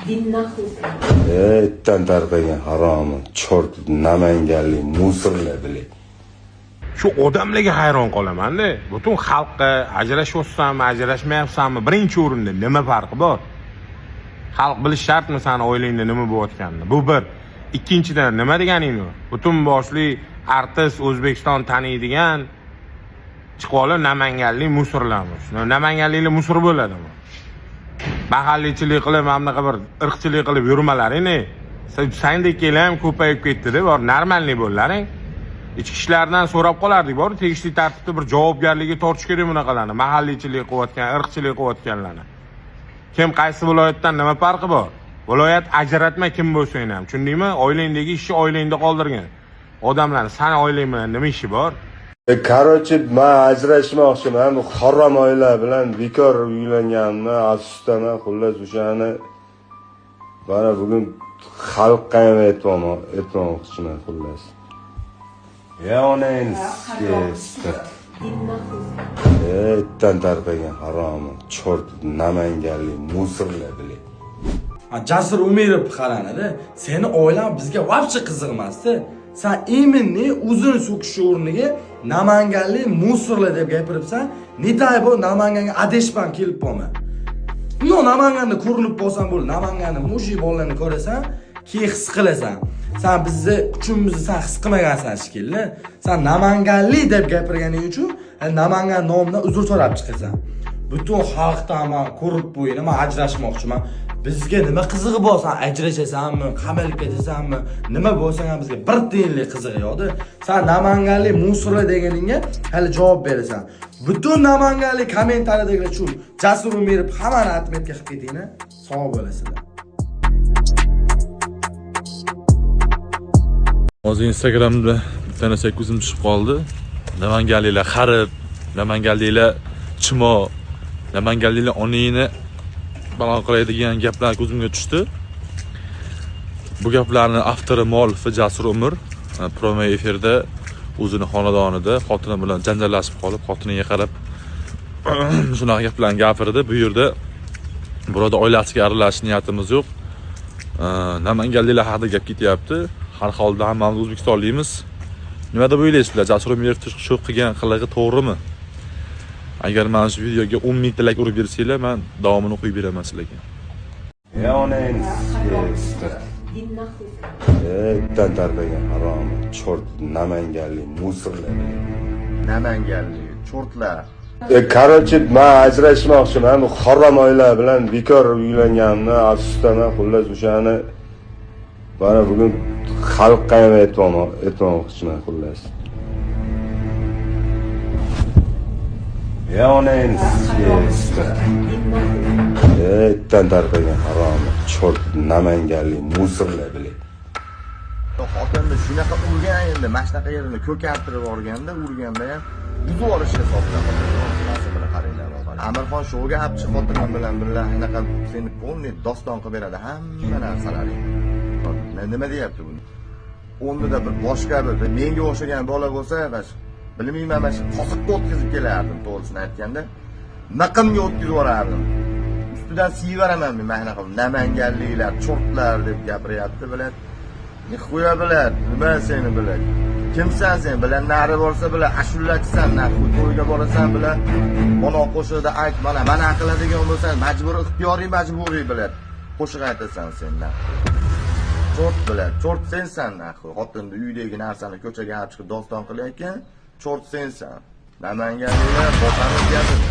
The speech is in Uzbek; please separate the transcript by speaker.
Speaker 1: Itdan tarqagan haromi, chort, namanganlik musorlar bilan.
Speaker 2: Shu odamlarga hayron qolaman-da. Butun xalqqa ajrashyapsanmi, ajrashmayapsanmi, birinchi o'rinda nima farqi bor? Xalq bilish shartmi sani oilangda nima bo'layotganini? Bu bir. Ikkinchidan nima deganing u? Butun boshli artist O'zbekiston taniydigan chiqib olib namanganlik musorlarmiz. Namanganliklar musor bo'ladimi? Mahalliychilik qilib, mana bunaqa bir irqchilik qilib yurmalaring. Sandeklar ham ko'payib ketdi-da, bor normalniy bo'llaring. Ichki ishlardan so'rab qolardik, bor tegishli tartibda bir javobgarlikka tortish kerak bunaqalarni, mahalliychilik qilayotgan, irqchilik qilayotganlarni. Kim qaysi viloyatdan nima farqi bor? Viloyat ajratma kim bo'lsang ham, tushundingmi? Oilangdagi ishni oilangda qoldirgin. Odamlarni sani oilang bilan nima ishi bor?
Speaker 1: Короче, men ajrashmoqchiman. Bu harom oila bilan bekor uylanganimni afsusdaman. Xullas o'shani mana bugun xalqqa ham aytmoqchiman xullas. Ya onangni itdan tarqagan haromi, chort, namanganlik musorlar bilan.
Speaker 3: Jasur Umirov qaranida, seni oilang bizga vobshe qiziq emasdi. Sen именно o'zini so'kishi o'rniga namanganlik musorlar deb gapiribsan. Ne bu Namanganga adeshpan kelib qolma. No Namanganda ko'rinib qolsan bo'ldi. Namanganda mujik bolalarni ko'rasan, keyin his qilasan. Sen bizni kuchimizni sen his qilmagansan shekilli. Sen namanganlik deb gapirganing uchun Namangan nomidan uzr so'rab chiqasan. Butun xalqdan men ko'rib bo'yini men ajrashmoqchiman. Bizga nima qizig'i bor? Sen ajrashasanmi, qamalib ketasanmi, nima bo'lsang ham bizga bir tiyinlik qizig'i yo'qda. Sen namanganlik musorlar deganingga hali javob berasan. Butun namanganlik kommentariyadagilar shu Jasur Umirov hammani atmetga qilib ketinglar, sog' bo'lasizlar.
Speaker 4: Hozir Instagramda bitta narsa ko'zim tushib qoldi. Namanganliklar xarib, namanganliklar chimo, namanganliklar onangni balon qiladigan gaplar ko'zimga tushdi. Bu gaplarni avtori, muallifi Jasur Umir prome efirda o'zini xonadonida xotini bilan janjallashib qolib, xotiniga qarab shunaqa gaplarni gapirdi. Bu yerda birodar oilasiga aralashish niyatimiz yo'q. Namanganliklar haqida gap ketyapti. Har holda hammamiz o'zbekistonlikmiz. Nima deb o'ylaysizlar? Jasur Umirov shu qilgan qilig'i to'g'rimi? Agar mana shu videoga 10 mingta like urib bersanglar, men davomini qo'yib beraman sizlarga.
Speaker 1: Ya onangni itdan tarqagan haromi, chort, namanganlik musorlar.
Speaker 5: Namanganlik chortlar.
Speaker 1: Короче, men ajrashmoqchiman. Bu harom oila bilan bekor uylanganimni afsusdaman. Xullas o'shani mana bugun xalqqa ham aytmoqchiman xullas. Ya onangni itdan tarqagan haromi, chort, namanganlik musorlar bilan.
Speaker 5: Xotinni shunaqa urgan endi, mana shunaqa yerini ko'kartirib yuborganda, urganda ham buzib yuborishga hisoblan. Bilan qaranglar. Amirxon shouga abchi xotinim bilan birga anaqa seni polniy doston qilib beradi hamma narsalaringni. Nima deyapti buni? O'rnida bir boshqa bir menga o'xshagan bola bo'lsa, bilmayman, mana shu qosiqqa o'tkazib kelardim, to'g'risini aytganda. Naqimga o'tkazib yuborardim. Ustidan siyvaraman men mana qilib namanganliklar, chortlar deb gapiryapti, bilad. Nixuya bilad, nima seni bilad. Kimsan sen? Bilan nari borsa bilan ashullachisan, naxu to'yga borasan bilan ona qo'shiqda ayt, mana mana qiladigan bo'lsan, majburiy, ixtiyoriy, majburiy bilad. Qo'shiq aytasan sen naxu. Chort bilad, chort sensan naxu. Xotinni uydagi narsani ko'chaga olib chiqib doston qilayotgan chort sensan. Namanganliklar bosamiz gapini.